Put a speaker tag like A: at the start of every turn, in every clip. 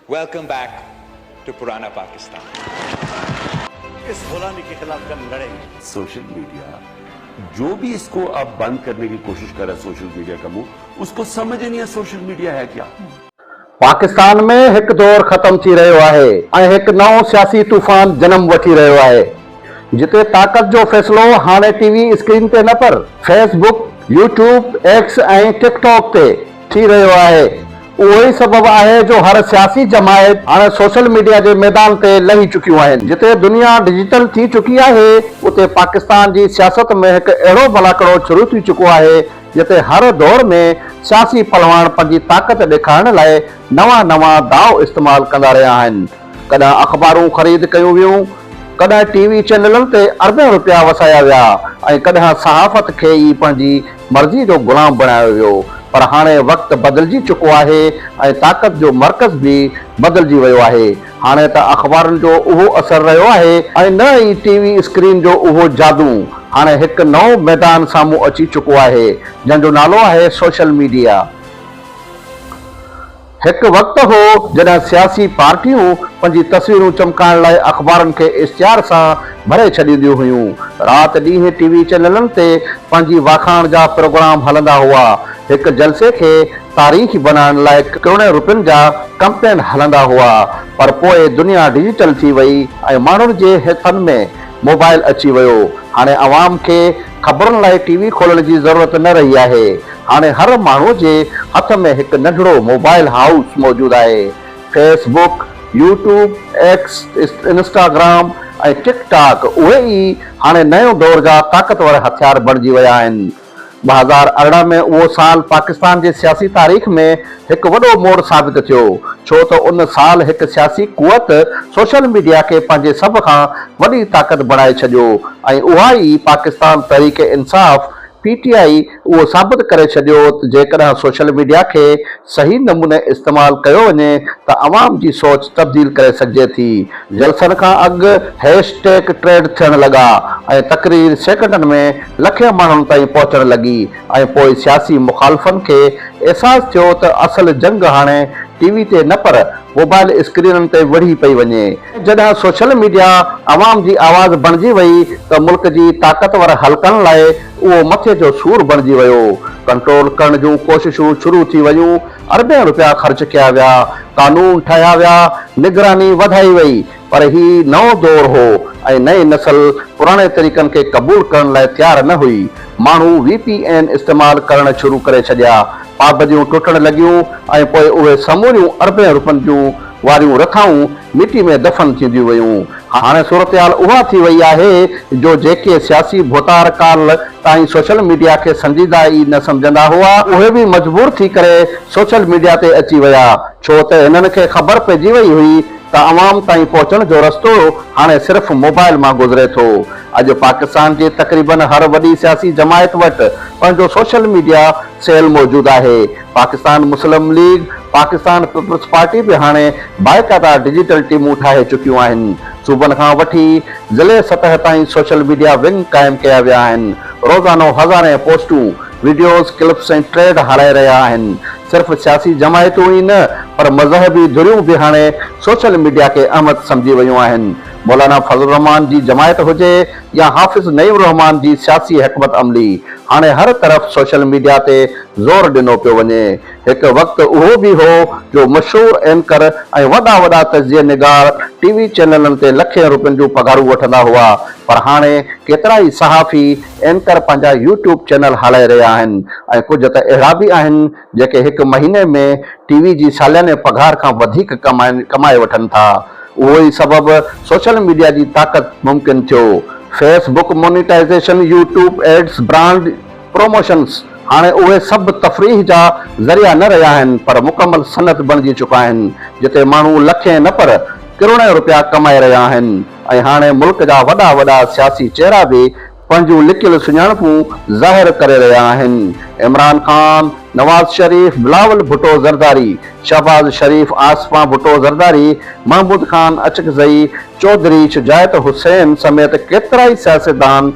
A: Welcome back to Purana Pakistan.
B: इस गुलामी के खिलाफ जंग लड़ेंगे।
C: सोशल मीडिया जो भी इसको आप बंद करने की कोशिश कर रहा है, सोशल मीडिया का मुंह उसको समझ ही नहीं है सोशल मीडिया है क्या।
D: पाकिस्तान में हिकु दौर ख़तम थी रहियो आहे ऐं हिकु नओं सियासी तूफ़ान जनम वठी रहियो आहे, जिते ताक़त जो फ़ैसिलो हाणे टीवी स्क्रीन ते न पर फेसबुक, यूट्यूब, एक्स ऐं टिक टॉक ते थी रहियो आहे। उहो ई सबब आहे जो हर सियासी जमायत हाणे सोशल मीडिया जे मैदान ते लही चुकियूं आहिनि। जिते दुनिया डिजिटल थी चुकी आहे, उते पाकिस्तान जी सियासत में हिकु अहिड़ो बलाकड़ो शुरू थी चुको आहे, जिते हर दौर में सियासी पहलवान पंहिंजी ताक़त ॾेखारण लाइ नवां नवां दाव इस्तेमाल कंदा रहिया आहिनि। कॾहिं अख़बारूं ख़रीद कयूं वियूं, कॾहिं टीवी चैनलनि ते अरबें रुपया वसाया विया ऐं कॾहिं सहाफ़त खे ई पंहिंजी मर्ज़ी जो ग़ुलाम बणायो वियो। पर हाणे वक़्तु बदिलजी चुको आहे ऐं ताक़त जो मर्कज़ बि बदिलजी वियो आहे। हाणे त अख़बारुनि जो उहो असर रहियो आहे ऐं न ई टीवी स्क्रीन जो उहो जादू। हाणे हिकु नओं मैदान साम्हूं अची चुको आहे, जंहिंजो नालो आहे सोशल मीडिया। हिकु वक़्तु हो जॾहिं सियासी पार्टियूं पंहिंजी तस्वीरूं चमकाइण लाइ अख़बारुनि खे इश्तिहार सां भरे छॾींदियूं हुयूं। राति ॾींहुं टीवी चैनलनि ते पंहिंजी वाखाण जा प्रोग्राम हलंदा हुआ। हिकु जलसे खे तारीख़ बणाइण लाइ करोड़े रुपयनि जा कंपेन हलंदा हुआ। पर पोइ दुनिया डिजिटल थी वई ऐं माण्हुनि जे हथनि में मोबाइल अची वियो। हाणे अवाम खे ख़बरुनि लाइ टीवी खोलण जी ज़रूरत न रही आहे। हाणे हर माण्हू जे हथ में हिकु नंढड़ो मोबाइल हाउस मौजूद आहे। फेसबुक, यूट्यूब, एक्स, इंस्टाग्राम ऐं टिक टॉक उहे ई हाणे नयो दौर जा ताक़तवर हथियार बणिजी विया आहिनि। 2018 में उहो साल पाकिस्तान जे सियासी तारीख़ में हिकु वॾो मोड़ साबित थियो, छो त उन साल हिकु सियासी कुवत सोशल मीडिया खे पंहिंजे सभ खां वॾी ताक़त बणाए छॾियो ऐं उहा ई Pakistan Tehreek इंसाफ़, P T I, उहो साबित करे छॾियो त जेकॾहिं सोशल मीडिया खे सही नमूने इस्तेमाल कयो वञे त अवाम जी सोच तब्दील करे सघिजे थी। जलसनि खां अॻु हैश टैग ट्रेंड थियण लॻा ऐं तकरीर सेकंडनि में लखियनि माण्हुनि ताईं पहुचण लॻी ऐं पोइ सियासी मुखालिफनि खे अहसास थियो त असल जंग हाणे टीवी ते न पर मोबाइल स्क्रीननि ते विढ़ी पई वञे। जॾहिं सोशल मीडिया अवाम जी आवाज़ बणिजी वई त मुल्क जी ताक़तवर हलकनि लाइ उहो मथे जो सूर बणिजी वियो। कंट्रोल करण जूं कोशिशूं शुरू थी वयूं, अरबें रुपया ख़र्च कया विया, कानून ठाहिया विया, निगरानी वधाई वई, पर ही नओं दौर हो ऐं नई नस्ल पुराणे तरीक़नि खे क़बूल करण लाइ तयारु न हुई। माण्हू वी पी एन इस्तेमाल करण शुरू करे छॾिया, पाबंदियूं टुटण लॻियूं ऐं पोइ उहे समूरियूं अरबें रुपयनि जूं वारियूं रथाऊं मिटी में दफ़न थींदियूं वयूं। हाणे सूरत-हाल उहा थी वई आहे जो जेके सियासी भोतार काल ताईं सोशल मीडिया खे संजीदा ई न सम्झंदा हुआ, उहे बि मजबूर थी करे सोशल मीडिया ते अची विया, छो त हिननि खे ख़बर पइजी वई हुई त अवाम ताईं पहुचण जो रस्तो हाणे सिर्फ़ मोबाइल मां गुज़रे थो। अॼु पाकिस्तान जी तक़रीबन हर वॾी सियासी जमायत वटि पंहिंजो सोशल मीडिया सेल मौजूद आहे। पाकिस्तान मुस्लिम लीग, पाकिस्तान पीपल्स पार्टी बि हाणे बाक़ाइदा डिजिटल टीमूं ठाहे चुकियूं आहिनि। सूबनि खां वठी ज़िले सतह ताईं सोशल मीडिया विंग क़ाइम कया विया आहिनि। रोज़ानो हज़ारें पोस्टूं, वीडियोज़, क्लिप्स ऐं ट्रेंड हलाए रहिया आहिनि। सिर्फ़ सियासी जमायतूं ई न पर मज़हबी धुरियूं बि हाणे सोशल मीडिया खे अहमियत सम्झी वयूं आहिनि। मौलाना फज़ल रहमान जी जमायत हुजे या हाफ़िज़ नईम रहमान जी सियासी हिकमत अमली, हाणे हर तरफ़ सोशल मीडिया ते ज़ोर ॾिनो पियो वञे। हिकु वक़्तु उहो बि हो जो मशहूर एंकर ऐं वॾा वॾा तजिए निगार टीवी चैनलनि ते लखें रुपयनि जूं पघारूं वठंदा हुआ, पर हाणे केतिरा ई सहाफ़ी, एंकर पंहिंजा यूट्यूब चैनल हलाए रहिया आहिनि ऐं कुझु त अहिड़ा बि आहिनि जेके हिकु महीने में टीवी जी सालियाने पघार खां वधीक कमाए वठनि था। उहो ई सबब सोशल मीडिया जी ताक़त मुमकिन थियो। Facebook monetisation, YouTube ads, brand promotions, हाणे उहे सभु तफ़रीह जा ज़रिया न रहिया आहिनि पर मुकमल सनअत बणिजी चुका आहिनि, जिते माण्हू लखें न पर करोड़े रुपया कमाए रहिया आहिनि ऐं हाणे मुल्क जा वॾा वॾा सियासी चेहरा बि पंहिंजूं लिकियल सुञाणपूं ज़ाहिर करे रहिया आहिनि। इमरान ख़ान, नवाज़ शरीफ़, बिलावल भुट्टो ज़रदारी, शहबाज़ शरीफ़, आसिफ़ा भुट्टो ज़रदारी, महमूद ख़ान अचकज़ई, चौधरी शुजाअत हुसैन समेत केतिरा ई सियासतदान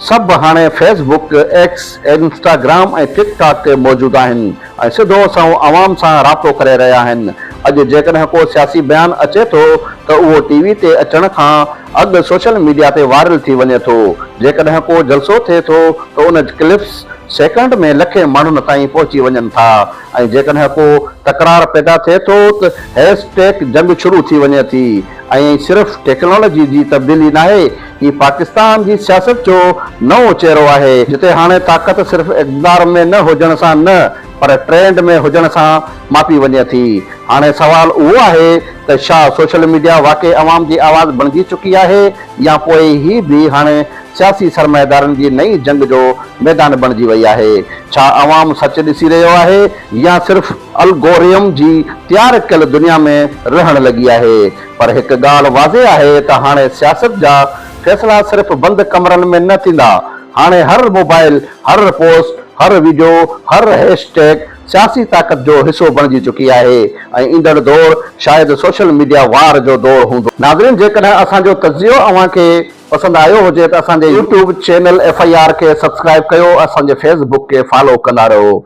D: सभु हाणे फेसबुक, एक्स, इंस्टाग्राम ऐं टिक टॉक ते मौजूद आहिनि ऐं सिधो सउं अवाम सां राब्तो करे रहिया आहिनि। اڄ جيڪڏهن ڪو سياسي بيان اچي ٿو ته اهو ٽي وي تي اچڻ کان اڳ سوشل ميڊيا تي وائرل ٿي وڃي ٿو. جيڪڏهن ڪو جلسو ٿئي ٿو ته ان ڪلپس سيڪنڊ ۾ لکين ماڻهن تائين پهچي وڃن ٿا ۽ جيڪڏهن ڪو تڪرار پيدا ٿئي ٿو ته هيش ٽيگ جنگ شروع ٿي وڃي ٿي ۽ صرف ٽيڪنالاجي جي تبديلي ناهي هي پاڪستان جي سياست جو نئون چهرو آهي جتي هاڻي طاقت صرف اقتدار ۾ نه هجڻ سان نه پر ٽرينڊ ۾ هجڻ سان ماپي وڃي ٿي. هاڻي سوال اهو آهي ته ڇا سوشل ميڊيا واقعي عوام جي آواز بڻجي چڪي آهي يا پوء هي به هاڻي سياسي سرمائيدارن جي نئين جنگ جو ميدان بڻجي وئي آهي؟ ڇا عوام سچ ڏسي رهيو آهي يا صرف الگوريم جي تيار ڪيل دنيا ۾ رهڻ لڳي آهي؟ پر هڪ ڳالهه واضح آهي ته هاڻي سياست جا فيصلا صرف بند ڪمرن ۾ نه ٿيندا. هاڻي هر موبائل، هر پوسٽ، هر وڊيو، هر هيش ٽيگ سياسي طاقت جو حصو بڻجي چڪي آهي ۽ ايندڙ دور شايد سوشل ميڊيا وار جو دور هوندو. ناظرين جيڪڏهن اسان جو تجزيو اوهان کي پسند آيو هجي ته اسان جي YouTube channel F I R کي سبسڪرائيب ڪيو اسان جي فيس بڪ کي فالو ڪندا رهو.